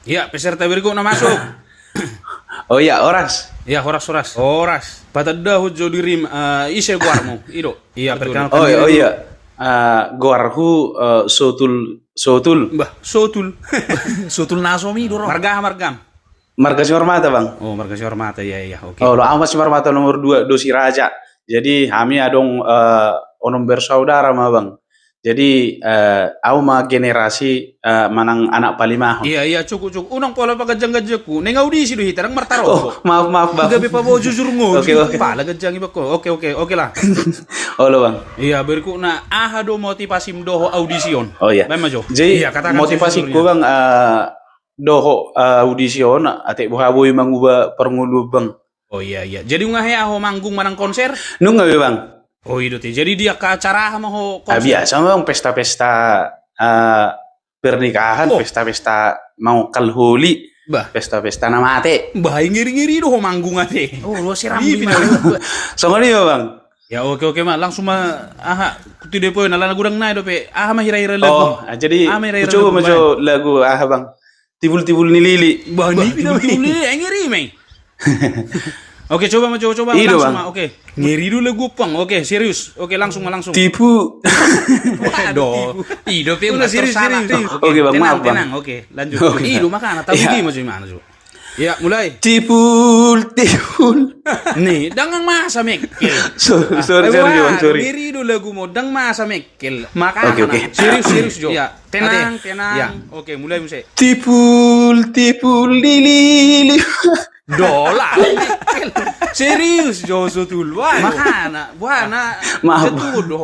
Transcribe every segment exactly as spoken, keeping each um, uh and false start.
Iya, peserta berikutna masuk. Oh iya, horas. Iya, horas, horas. Horas. Patandahon jo dirim, eh, ise goarmu? I do. Iya, perkenalkan diri dulu. Oh iya. Eh, goarhu, eh, Sotul, Sotul. Bah, Sotul. Sotul na so mi do ro. Marga aha margam? Marga Simarmata, Bang. Oh, marga Simarmata, iya, iya, oke. Oh, olo, au ma Simarmata nomor dua, Dosi Raja. Jadi, hami adong, eh, onom bersaudara ma, Bang. Jadi, eh, au ma generasi, eh, manang anak palimahon. Iya, iya, cukup, cukup. Unang pola paganjang-ganjangku. Naeng audisi do hita, ndang martarombok. Oh, maaf, maaf, Bang. Gabe paboa jujur ngo. Oke, oke. Pala ganjang i, Bang. Oke, oke, oke lah. Olo, Bang. Iya, berikutna, aha do motivasim dohot audisi on? Oh iya. Baen ma jo. Jadi, iya, katakan motivasiku sejujurnya, Bang, eh, dohot, eh, audisi on, atik boha boi manguba parngoluon, Bang. Oh iya, iya. Jadi nunga hea ho manggung manang konser? Nunga be, Bang. Oh, i do te. Jadi di angka acara aha ma ho konser? Ah, biasa, Bang, pesta-pesta, eh, pernikahan, oh, pesta-pesta mangokkol holi, bah, pesta-pesta na mate. Bah, ngeri-ngeri do ho manggung ate. Oh, lo seram. Songon i ma, Bang. Ya, oke, oke ma. Langsung ma, aha, tu the point, alana godang nai dope. Aha ma hira-hira lagu? Oh, ah, jadi aha ma hira-hira lagu, coba ma jo lagu, aha, Bang? Tibul-tibul ni lili. Bah, ni tibul-tibul ni lili, eh, ngeri, meng. Oke, coba ma jo, coba ma, langsung ma. Oke. Ngeri do lagu, Bang. Oke, serius. Oke, langsung ma, langsung. Tipu. Waduh, tipu. I do pe, serius, serius. Oke, Bang, maaf, Bang. Tenang, tenang. Oke, lanjut. Oke. I do makana, tahu di ma jo, mana jo. Ya, mulai. Tipul, tipul. Ni, ndang masa mekkel. Sorry, sorry, Bang, sorry. Ngeri do lagumu, ndang masa mekkel. Makana. Oke, oke. Serius, serius jo. Ya, tenang, tenang. Ya. Oke, mulai muse. Tipul, tipul, lili, lili. Do lah, mekkel. Serius jo, Sotul. Makana, buana. Maaf, Bang.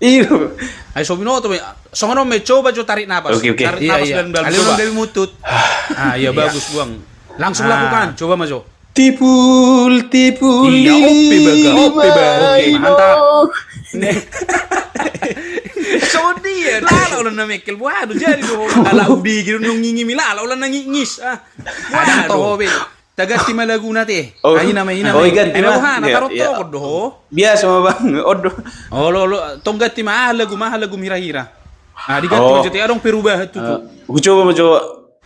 Iyo. Ai so binoto be. Songon on ma, coba jo tarik napas. Oke, oke. Tarik napas dalam-dalam, coba. Alai mutut. Ah, iya, bagus, buang. Langsung lakukan, coba ma jo. Tipul, tipul, iya, ope baga, ope baga. Oke, mantap. Songon dia, lala olanna mekkel, waduh, jadi do. Ala ubi gitu, nungingi mi lala olanna ngingis. Ah, waduh. Taganti ma laguna te. Oh. Ai nama, ai nama. Oh, ganti ma. Ena boha na, iya, tarot, iya, tokon do ho. Biasa ma, Bang. Odo. Olo, olo, tong ganti ma, aha lagu, aha lagu hira-hira. Ah, diganti ma jo te, adong perubahan tutu. Eh, hucoba ma jo.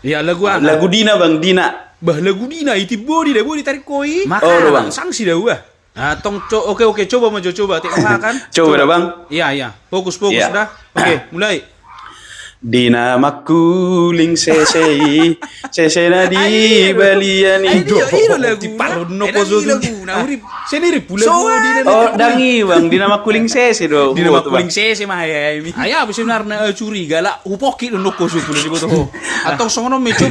Iya, lagu aha? Lagu Dina, Bang, Dina. Bah, lagu Dina, itimbodi da, bodi tarik koi. Makana, Bang, sangsi da, bah. Ah, tong, co-, oke, oke, coba ma jo, coba. Tek, aha kan? Coba da, Bang. Iya, iya. Fokus, fokus da. Oke, mulai. Dina mangkuling sese i, sese na di balian i. Ai, dia, ilo lagu. Tipalon no ko jo tu. Sendiri pula. Oh, ndang i, Bang. Dina mangkuling sese do. Dina mangkuling sese ma, ai, ai, mi. Ai, apa sebenarnya, eh, curiga lah. Hupoki do no ko jo tu, diboto ho. Atau songon on ma, coba.